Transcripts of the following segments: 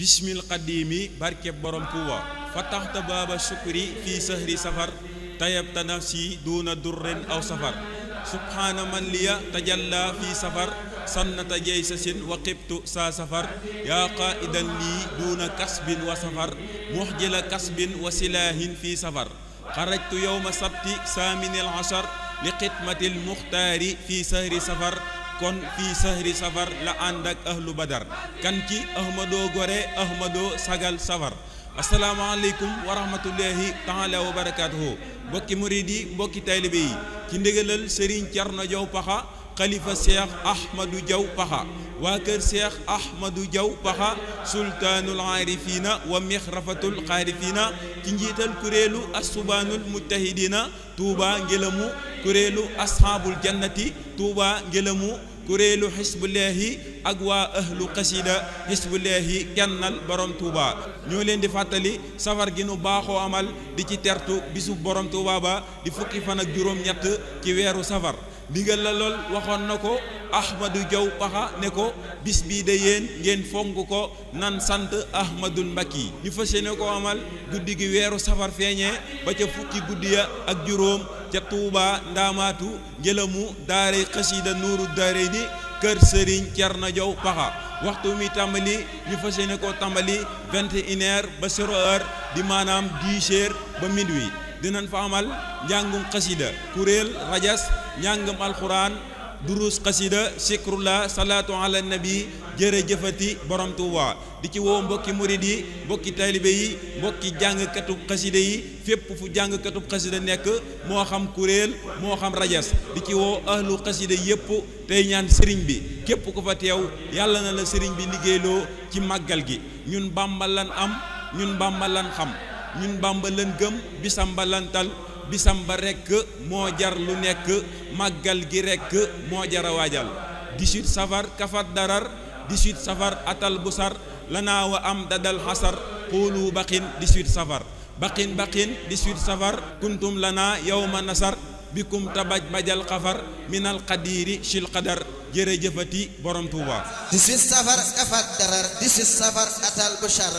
bismil qadimi barkeb borom Tuuba fataxta baaba sukri fii sahri safar tayabta nafsi duuna durren aw safar subhaana man liya tajalla fii safar sannata jaysasin wa qibtu saa safar yaa qaidan lii duuna kasbin wa safar muxjila kasbin wa silaahin fii safar xarajtu yowma sabti saaminil ashar li xidmatil muxtaari fii sahri safar kon fii sahri safar la ànd ak ahlu badar kan ci ahmadoo gore ahmadoo sagal safar asalaamaaleykum wa rahmatullahi taala wa barakaatuhu mbokki murid yi mbokki taalibe yi ci ndigalal Serigne Thierno Diaw Pakha xalifa Cheikh Ahmadou Diaw Pakha waa kër Cheikh Ahmadou Diaw Pakha sultaanul aarifiina wa mixrafatul xaarifiina ci njiital kuréelu assubaanul mujtahidina Touba ngelamu kuréelu ashaabul jannati Touba ngelamu kuréelu xisbullaahi ak waa ahlu xasida xisbullaahi kennal borom Touba ñoo leen di fàttali safar gi nu baaxoo amal di ci tertu bisu borom Touba ba di fukki fan ak juróom-ñett ci weeru safar ndigal la lool waxoon na ko Ahmadou Diaw Pakha ne ko bis bii de yéen ngeen fonk ko nan sant Ahmadul Mbakki ñu fas yéene ko amal guddi gi weeru safar feeñee ba ca fukki guddi ya ak juróom ca Touba ndaamaatu njëlamu daaray xasida nuuru daaray ni kër Serigne Thierno Diaw Pakha waxtu mi tàmbali ñu fas yéene ko tàmbali 21h ba 0h di maanaam 10h ba minuit dinañ fa amal njàngum xasida kuréel rajas njàngum alxuraan durus xasida sikrullah salaatu ala nabi jërëjëfati borom Tuuba di ci woo mbokki murid yi mbokki taalibe yi mbokki jàngkatub xasida yi fépp fu jàngkatub xasida nekk moo xam kuréel moo xam rajas di ci woo ahlu xasida yépp tey ñaan sëriñ bi képp ku fa teew yàlla na la sëriñ bi liggéeyloo ci màggal gi ñun Bàmba lan am ñun Bàmba lan xam ñun Bàmba lan gëm bisam ba lan tal bisam ba rekk moo jar lu nekk màggal gi rekk moo jar a waajal 18 safar kafat darar 18 safar atal bu sar lanaa wa am dadal xasar xuulu baqin 18 safar baqin 18 safar kuntum lanaa yawma nasar bikum tabaj bajal xafar minal qadiri shil qadar jërëjëfati borom Tuuba 18 safar kafat darar 18 safar atal bu sar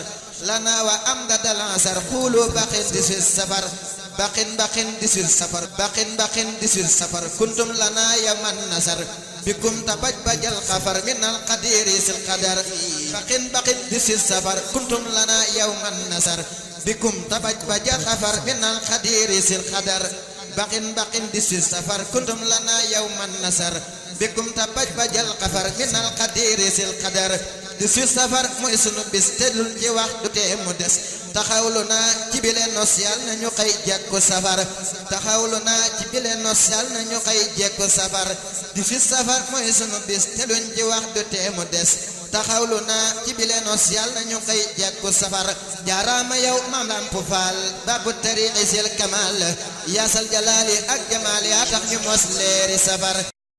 lanaa wa am dadal xasar xuulu baqin 18 safar baqin 18 safar baqin 18 safar kuntum lana yawman nasar bikum tabaj bajal xafar minal qadiri sil qadar baqin 18 safar kuntum lana yawman nasar bikum tabaj bajal xafar minal qadiri sil qadar baqin 18 safar kuntum lana yawman nasar bikum tabaj bajal xafar minal qadiri sil qadar 18 safar mooy sunu bis te luñ ci wax du tee mu des taxawlu naa ci bile nos yàlla na ñu xëy jekku safar taxawlu naa ci bile nos yàlla na ñu xëy jekku safar 18 safar mooy sunu bis te luñ ci wax du tee mu des taxawlu naa ci bile nos yàlla na ñu xëy jekku safar jaaraama yow maam Lamp Faal babu tariqi sil kamal yaasal jalaali ak jamaal yaa tax ñu mos leeri safar